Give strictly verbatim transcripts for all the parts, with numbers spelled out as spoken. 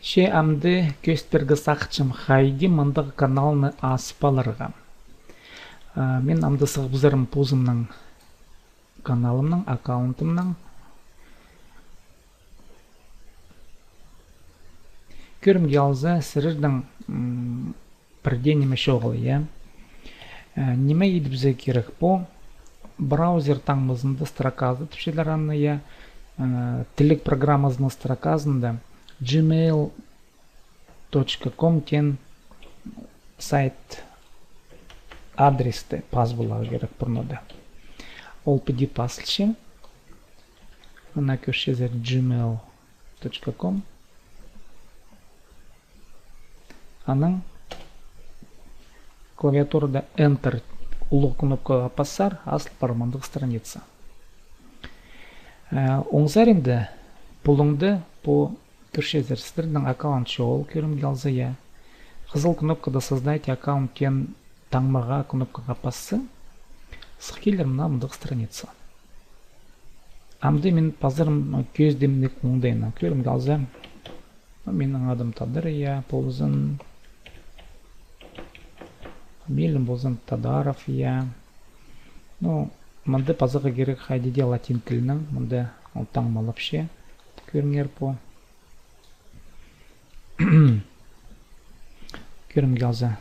Че амды кӧзіт пирерге сағынчам, хайди мындағ каналны азып аларға. А, мин амды сығыбызарым позымның каналымның, аккаунтымның. Кӧрімге алза, сірернің, м, пірдее ниме чоғыл, я. Э, ниме идібізерге кирек? Пу браузер таңмазында строказы тіпчелер аны, я. Э, тіліг программазының строказында gmail точка ком теен сайт адресті пазып аларға кирек пурнада. Ол піди пазылча. Ана кӧрчезер, gmail точка ком. Анаң клавиатурада Enter улуғ кнопкаға пассар, азыл пар мындағ страница. Э, оң саринда пулуңда пу кӧрчезер, сірернің аккаунт чоғыл, кӧрімге алза, я. Хызыл кнопкада «Создайте аккаунт» теен таңмаға, кнопкаға пасса, сых килер мына мындағ страница. Амды мин пазарым, ну, кӧзідімніг оңдайынаң, кӧрімге алза. Ну, минің адым Тадар, я, ползын. Фамилиям ползын Тадаров, я. Ну, мында пазарға кирек хайди дее латин тілінең, мында ол таңмалапча. Кӧріңер пу. Кӧрімге алза.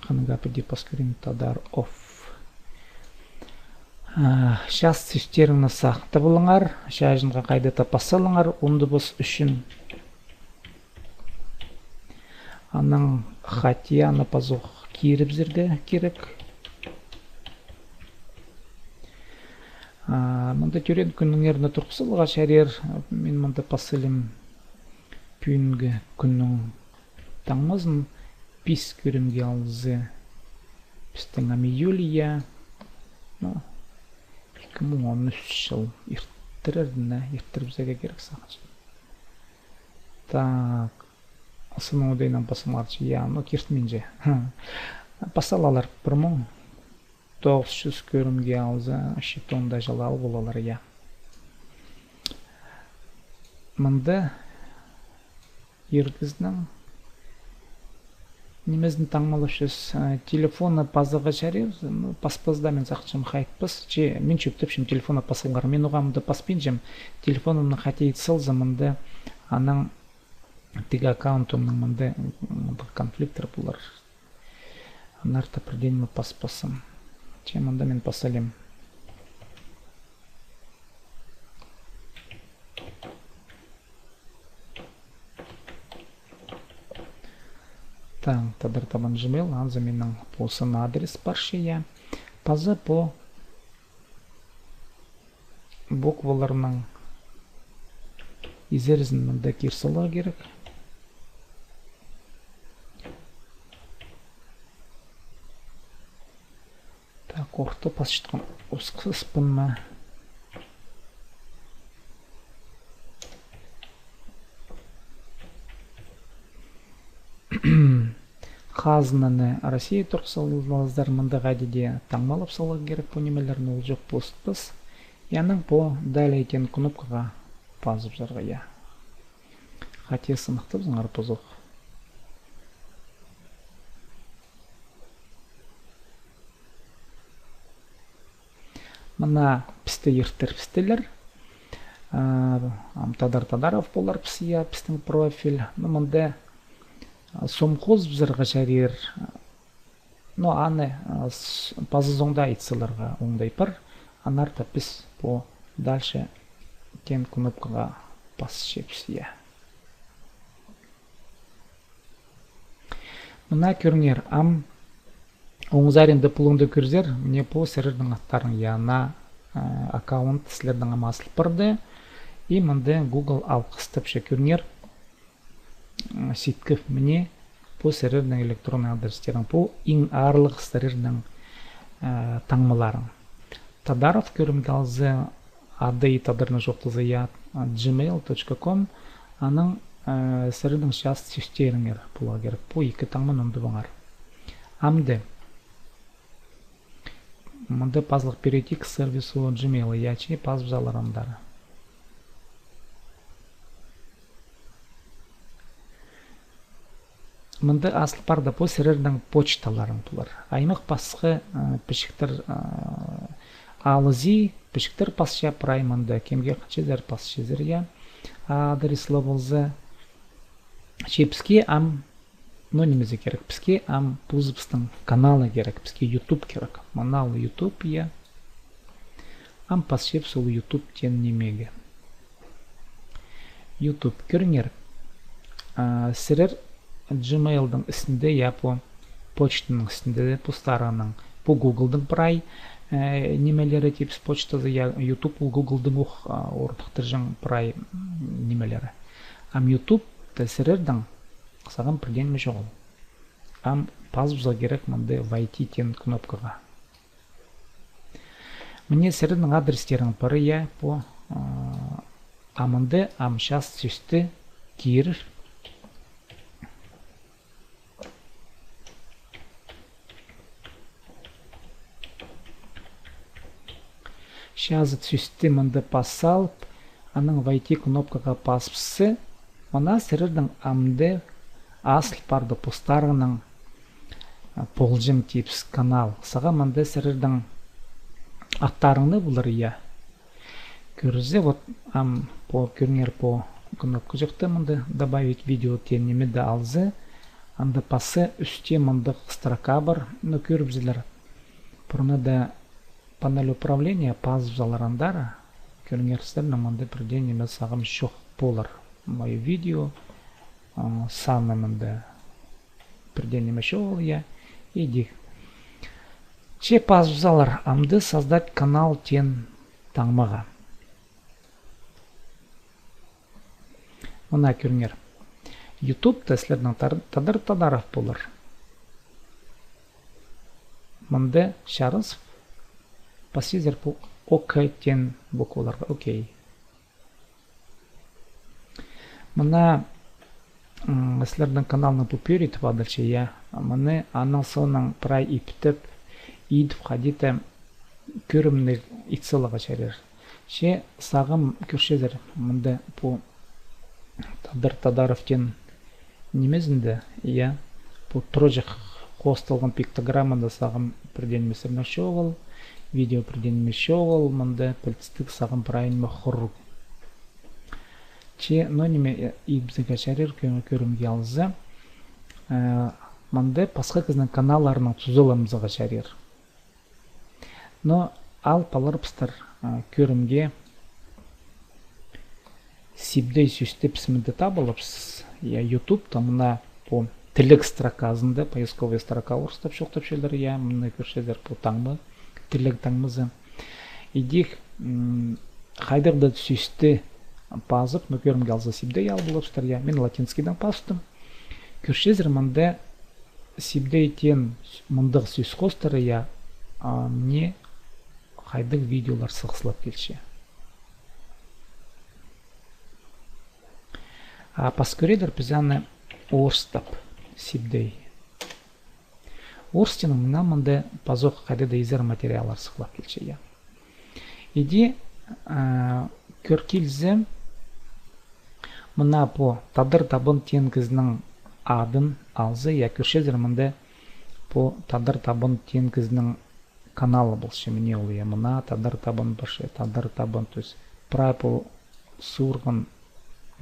Ханға піди пас кӧрим, Тадар оф. А, час сӧстеріңні сахтап алыңар, чаҷынға хайда-да пас салыңар, ундубас ӱчӱн. Анаң хати аны пазох кирібізерге кирек. А, мында тӧреен кӱніңерні турғыс саларға чарир, мин мында пас салим пӱӱнгі кӱннің таңмазын. Пис, кӧрімге алза, пістің ам июль, я. Ну, ікі муң он ӱс чыл. Иртірердең, иртірібізерге кирек сағынчам. Так. Сынның оңдайынаң пасымарчы, я, ну, киртінминче. Пас салалар пір муң тоғыс чӱс, кӧрімге алза, щитонда чылал полалар, я. Мында ир кізінің нимезін таңмалапчабыс, э, телефонны пазарға чарир, ну, паспас даа, мин сағынчам, хайтпас. Че мин чӧптепчем телефонны пас саларға. Мин оға мында паспинчам, телефонымны хати ит салза, мында анаң тігі аккаунтымның мында, мында конфликттер полар. Аннаңар пірдее ниме паспассым. Че мында мин пас салим. Так, Тадар табан Gmail, анзы минің пу сын адрес парча, я. Паза пу букваларның изерізін мында кир саларға кирек. Так, орта пасчатхан осхыспын ма? Хазынаны Россия турғыс салыңар, мында хайди дее таңмалап саларға кирек пу нимелерні, ол чох постпас. Анаң пу далее теен кнопкаға пазыбызарға, я. Хати сыныхтабызыңар пазох. Мына пісті иртірібістілер. А, ам Тадар Тадаров полар піс, я, пістің профиль. Ну, мында, а, сом хозыбызарға чарир. Но аны, а, с-, паза соонда ит саларға оңдай пар. Аннаңар піс пу дальше теен кнопкаға пасчабыс, я. Мына кӧріңер, ам оң саринда пулуңда кӧрзер, мына пу сірернің аттарың, я, на, э, аккаунт сірернің ам азыл парды. И мында Google алғыстапча, кӧріңер. М, Ситков, мына пу сірернің электронный адрестерің, пу иң аарлығ сірернің, э, таңмаларың. Тадаров, кӧрімге алза, ады и тадарны чоохтаза, я, gmail точка ком, анаң, э, сірернің час сӧстеріңер поларға кирек. Пу ікі таңманы ундубаңар. Амды мында пазылых «Перейти к сервису Gmail», я, че пазып салар андар. Мында азыл парда пу сірернің почталарың полар. Аймах пасха, а, пічіктер, а, алызы, пічіктер пасча прай мында, кемге хынчазар пасчазар, я. Адрес ла полза. Че піске ам, ну, нимезі керек? Піске ам позыбыстың каналы керек, піске YouTube керек. Мына ол YouTube, я. Ам пасчабыс ол YouTube теен нимеге. YouTube, кӧріңер. А, сірер Gmailдың істінде, я, пу почтаның істінде, пу старыйның, пу Гуглдың прай, э, нимелері тіпчебіс почтазы, я, YouTube ол Гуглдың ох, а, орныхтырҷаң прай, м, нимелері. Ам YouTube та сірернің, сағам пірдее ниме чоғыл. Ам пазыбызарға керек мында войти теен кнопкаға. Мына сірернің адрестерің пар, я, пу, а, амды, ам час сӧсті кирер. Час сӧсті мында пас салып, анаң войти кнопкаға пазыбысса, мына сірернің амды азыл парды пу старыйның, а, полҷаң тіпчебіс канал. Сағам мында сірернің аттарыңны полар, я. Кӧрзе, вот, ам, пу, кӧріңер, пу кнопка чыхты мында, добавить видео теен ниме дее алза, анда пасха ӱсте мындағ строка пар, ну, кӧрібізелер. Пурнада панель управления, пазыбызалар андар, кӧріңер, сірернің мында пірдее ниме сағам чох полар. Мои видео, а, саны мында пірдее ниме чоғыл, я, идӧк. Че пазыбызалар амды создать канал теен таңмаға. Мына кӧріңер. YouTube та сірернің тар-, Тадар Тадаров полар. Мында чарыс пасчазар пу ОК теен букваларға. Окей. Мына, м, сірернің каналның пу пӧрі тіп адалча, я. Мына аның соонаң прай иптеп, идіп хайди-да кӧрімніг ит саларға чарир. Че сағам кӧрчезер, мында пу Тадар Тадаров теен нимезінде, я, пу тураҷах хосталған пиктограммада сағам пірдее ниме сірернің чоғыл, видео пірдее ниме чоғыл, мында пілдістіг сағам прай ниме хуруғ. Че, ну, ниме, э, идібізерге чарир, кӧ-, кӧрімге алза. Э, мында пасха кізінің каналларының тузаланыбызарға чарир. Но ал паларбыстар, а, кӧрімге. Сибдей сӧсті піс мында таап аларбыс. Я, YouTube та мына пу тілег строказында, поисковая строка орыстап чоохтапчалар, я, мына кӧрчезер пу таңма, тілег таңмазы. Идӧк, м, хайдағ-да сӧсті пазып, ну, кӧрімге алза, сибдей ал поларбыстар, я, мин латинскийдаң пазыптым. Кӧрчезер, мында сибдей теен мындағ сӧс хоостыра, я, а, мына хайдағ видеолар сығыс лап килче. А пас кӧрерлер піс аны орыстап, сибдей. Орыстың мына мында пазох хайдағ-да изер материаллар сығыс лап килче, я. Иди, а, кӧр килзе, мына пу Тадар Табын теен кізінің адын алза, я, кӧрчезер, мында пу Тадар Табын теен кізінің каналы полча, мына ол, я, мына Тадар Табын полча, Тадар Табын, то есть прай пу суурған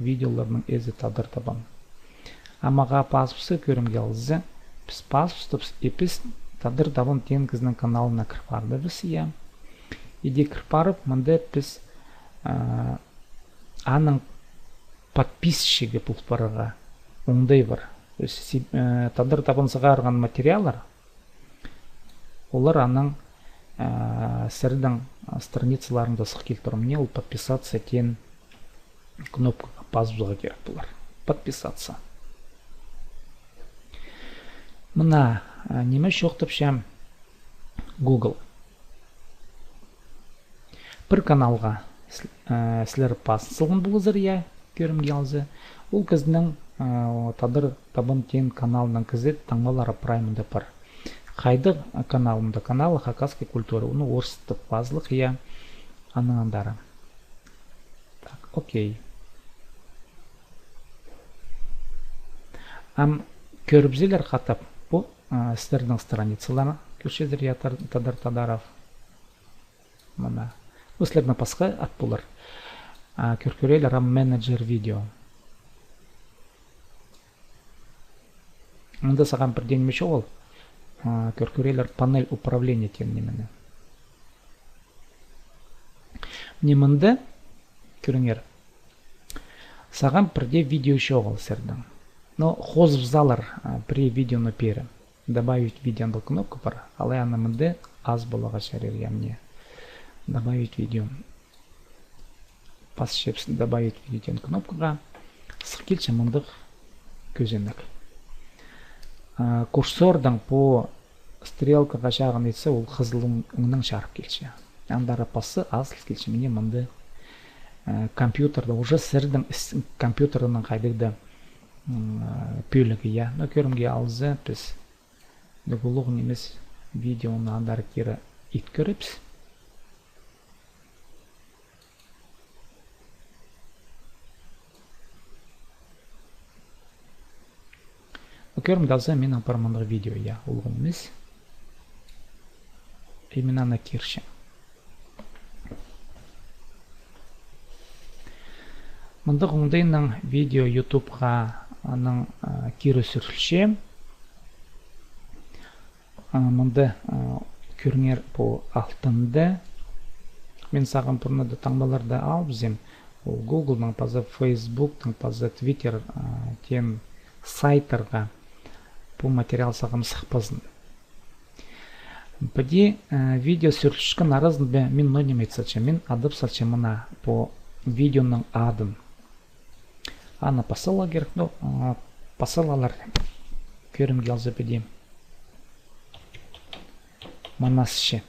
видеоларның ээзі Тадар Табын. Ам ағаа пазыбысса, кӧрімге алза, піс пазыбыстыбыс, и піс Тадар Табын теен кізінің каналына кір пардыбыс, я. Иди кір парып, мында піс, а, аның подписчигі пол парарға оңдай пар. То есть, си-, э, Тадар Табын сығарған материаллар, олар аның, а, сірернің, а, страницаларыңда сых килтірер. Мына ол подписаться теен кнопкаға пазыбызарға кирек полар. Подписаться. Мына, а, ниме чоохтапча Google. Пір каналға с-, э, сірер пазын салған поларзар, я, кӧрімге алза. Ол кізінің, э, Тадар Табын теен каналының кізі таңмалары прай мында пар. Хайдағ канал мында? Канал хакасской культуры. Оны орыстап пазылых, я, аның андары. Так, окей. Ам Кӧрібізелер хатап, пу, а, сірернің страницаларны кӧрчезер, я, Тар-, Тадар Тадаров. Мына. Пу сірернің пасха ат полар. А, кӧр кӧрелер, ам менеджер видео. Мында сағам пірдеңе чоғыл. А, кӧр кӧрелер панель управления теен нимені. Мына мында, кӧріңер. Сағам пірдее видео чоғыл сірернің. Но хозып салар, а, пірдее видеоны пеер. Добавить видео андағ кнопка пар. Алай аны мында ас поларға чарир, я, мына. Добавить видео. Пасчабыс добавить видео теен кнопкаға. Сых килче мындағ кӧзенек. А, курсордаң пу стрелкаға чағын итсе, ол хызыл оң-, оңнаң чарып килче. Андар пасса, азыл килче. Мына мында, э, компьютерде, уже сірернің іс-, компьютернің хайдағ-да, м, э, пӧлігі, я. Но кӧрімге алза, піс улуғ нимес видеоны андар кире иткерібіс. Кӧрімге алза, минің пар мындағ видео, я, улуғ нимес. И мин аны кирчем. Мындағ оңдайнаң видео ютубха аның, а, кире сӱрілче. А, мында, а, кӧріңер, пу алтында. Мин сағам пурнада таңмаларны алыбызим. Ол Гуглның паза Фейсбуктың паза Твиттер, а, теен сайттарға пу материал сағам сыхпазын. Піди, а, видео сӱрілчеткен аразында мин ноо ниме ит салчам. Мин адап салчам мына пу видеоның адын. Аны пас саларға кирек, ну, а, пас саларға. Кӧрімге алза піди. Манасчы.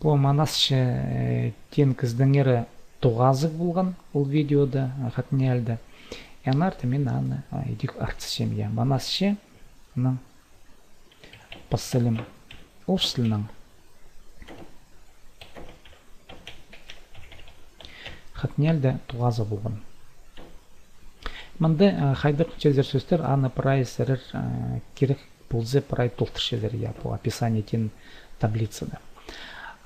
Пу Манасчы, э, теен кізідеңер тоғазығ полған ол видеода, а, Хатнеяльда. И аннаңар мин аны, а, идӧк артысчам, я. Манасчы, анаң пас салим орыс тілінең. Хатнеяльда тоғазығ полған. Мында, а, хайдағ чазар сӧстер, аны прай сірер, а, кирек полза, прай толтырчазар, я, пу описание теен таблицада.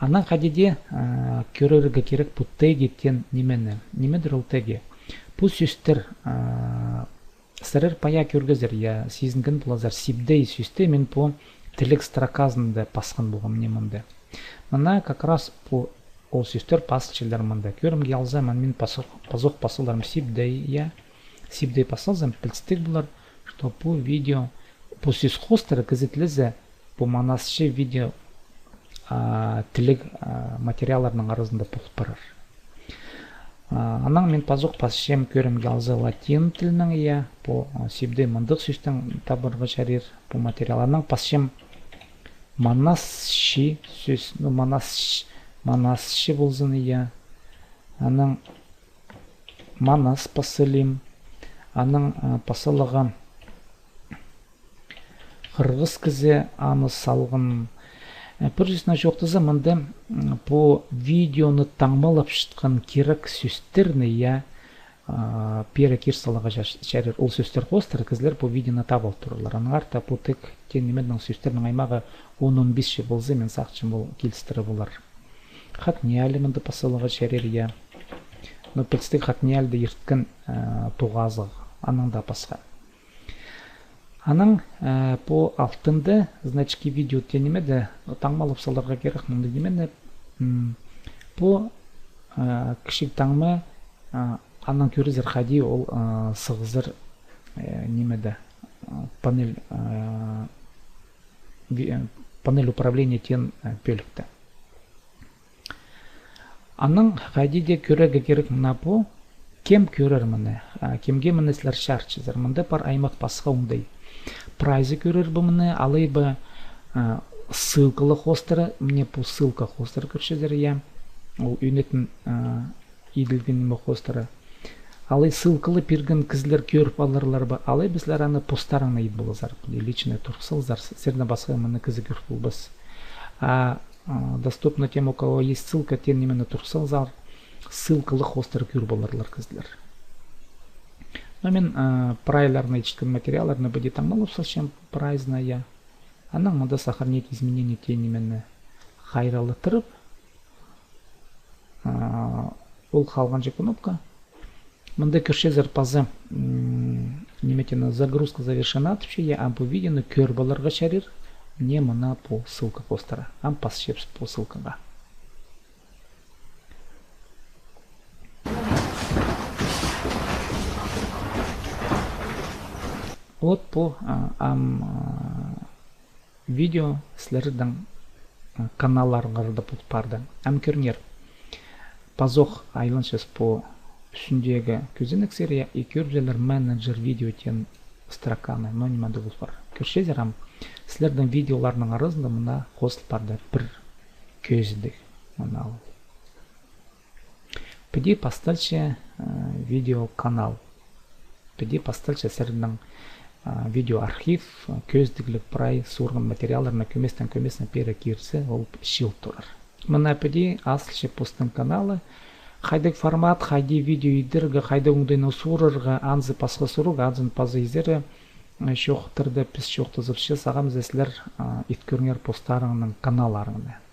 Анаң хайди дее, а, кӧрерге кирек пу теги теен нимені. Нимедір ол теги? Пу сӧстер, а, сірер пая кӧргезер, я, сизінген поларзар, сибдей сӧсті мин пу тілег строказында пасхан полғам, мына мында. Мына как раз пу ол сӧстер пазылчалар мында. Кӧрімге алза, мына мин пазох, пазох пас саларым сибдей, я. Сибдей пас салзам, пілдістіг полар, что пу видео, пу сӧс хоостыра кізі тілезе, пу Манасчы видео, а, тілег, а, материалларның аразында пол парар. А, анаң мин пазох пасчам, кӧрімге алза, латин тілінең, я, пу, а, сибдей мындағ сӧстең табарға чарир пу материал. Анаң пасчам Манасчы сӧс, ну, Манасч-, Манасчы ползын, я. Анаң Манас пас салим. Анаң, а, пас саларға хырғыс кізі аны салған. Э, пір сӧснең чоохтаза, мында, м, пу видеоны таңмалапчатхан кирек сӧстерні, я, а, пеер кир саларға ча-, чарир. Ол сӧстер хоостыра кізілер пу видеоны таап ал турарлар. Аннаңар даа пу тег теен нимедең сӧстернің аймағы он, он пис чи полза, мин сағынчам, ол килістіре полар. Хатнеяль мында пас саларға чарир, я. Но пілдістіг, Хатнеяльда ирткен, а, тоғазығ, анаң даа пасха. Анаң, э, пу алтында, значки видео теен нимеде, таңмалап саларға кирек мындағ нимені. М, пу, э, кічіг таңма, э, анаң кӧрізер, хайди ол, э, сығызар, э, нимеде, э, панель, э, ви-, э, панель управления теен, э, пӧлікте. Анаң хайди дее кӧрерге кирек мына пу. Кем кӧрер мыны? А, кемге мыны сірер чарчазар? Мында пар аймах пасха оңдай. Прайзы кӧрер бе мыны, алай ба, а, ссылкалығ хоостыра, мына пу ссылка хоостыра кӧрчезер, я. Ол ӱнетін, а, иділген ниме хоостыра. Алай ссылкалығ пирген кізілер кӧріп аларлар ба, алай ба сірер аны постарыңны ит поларзар, личный турғыс салзар, сірердең пасха мыны кізі кӧріп полбас. А, а, доступно тем, у кого есть ссылка, теен нимені турғыс салзар, ссылкалығ хоостыра кӧріп аларлар кізілер. Но мин, а, прайларны, итчеткен материалларны піди таңмалап салчам, прайзына, я. Анаң мында сохранить изменения теен нимені хайраллаттырып, а, ол халғанҷы кнопка. Мында кӧрчезер паза, м, ниме теені, загрузка завершена тіпче, я, ам пу видеоны кӧр поларға чарир, мына, мына пу ссылка постыра. Ам пасчабыс пу ссылкаға. Вот пу, а, ам, а, видео сірернің, а, каналларыңарда пол парды. Ам кӧріңер. Пазох айланчабыс пу ӱстӱндегі кӧзенексер, я, и кӧрібізер менеджер видео теен строканы. Но ниме дее пол пар. Кӧрчезер ам, сірернің видеоларның аразында мына хозыл парды пір кӧзідіг. Мына ол. Піди пасталча, э, видеоканал. Піди пасталча сірернің, э, видеоархив, э, кӧзідігліг прай суурған материалларны кӧместең кӧмесіне пеер кирзе, ол чыыл турар. Мына піди азылча постың каналы. Хайдағ формат, хайди видео идерге, хайдағ оңдайнаң суурарға, анзы пасха сурығ, анзын паза изере, э, чоохтирда піс чоохтазыбысча, сағам за сірер, э, ит кӧріңер постарыңның каналларыңны.